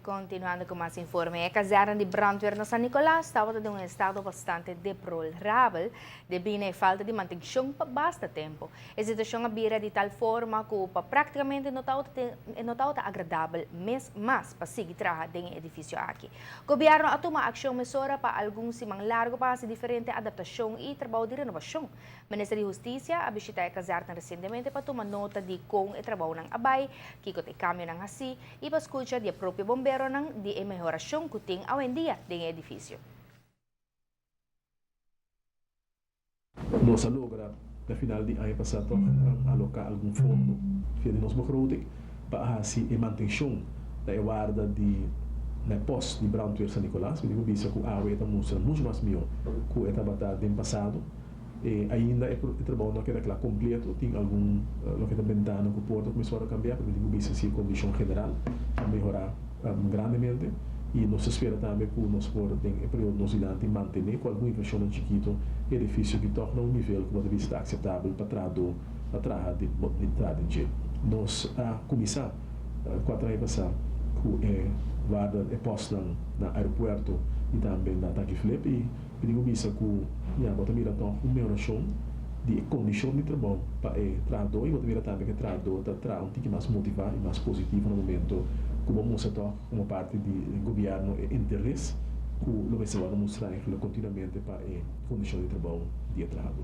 Continuando cu mas informe, e kazerne di brandweer na San Nicolas tabata den un estado bastante deplorabel debi na e falta di mantencion pa basta tempo. E situacion a bira di tal forma cu pa practicamente no tabata no tabata agradabel mes mas pa sigui traha den e edificio aki. Gobierno a tuma accion mesora pa algun siman largo pa haci diferente adaptacion y trabou di renovacion. Minister di Husticia a bishita e kazernan recientemente pa tuma nota di con e trabounan a bay, kico ta e cambionan haci y pa scucha di e propio bomberonan di e mehoracion cu tin awendia den e edificio. Nos a logra na final di aña pasá tòg aloká algun fondo via di nos begroting pa a hasi e mantenshon na e warda di na e pòst di brandweer San Nicolas. Mi tin ku bisa ku awe e ta mustra muchu mas mihó ku e tabata den pasado. E ainda e trabou no a keda kla kompleto, tin algun loke ta bentana ku porta ku mester wòrdu kambiá, pero mi tin ku bisa si e kondishon general a mehorá grandemente i nos ta spera tambe ku nos por den e periodo nos dilanti mantené ku algun invershonnan chikito e edifisio aki tòg na un nivel ku bo ta bisa ta akseptabel pa trahadó pa traha di traha den dje. Nos a kuminsá kuater aña pasá ku e warda e pòstnan na aeropuerto i tambe na Tanki Flip i Mi tin ku bisa ku ya bo ta mira tòg un mehorashon di e kondishon di trabou pa e trahadó i bo ta mira tambe ku e trahadó ta traha un tiki mas motivá i mas positivo na momento ku bo mustra tòg komo parti di gobièrnu e interes ku lo mester wòrdu mustrá eigenlijk kontinuamente pa e kondishon di trabou di e trahadó.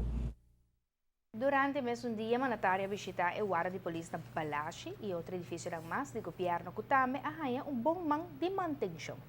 Durante mesun dia mandatario a bishita e warda di polis na Balashi i otro edifisionan mas di gobièrnu ku tambe a haña un bon man di mantenshon.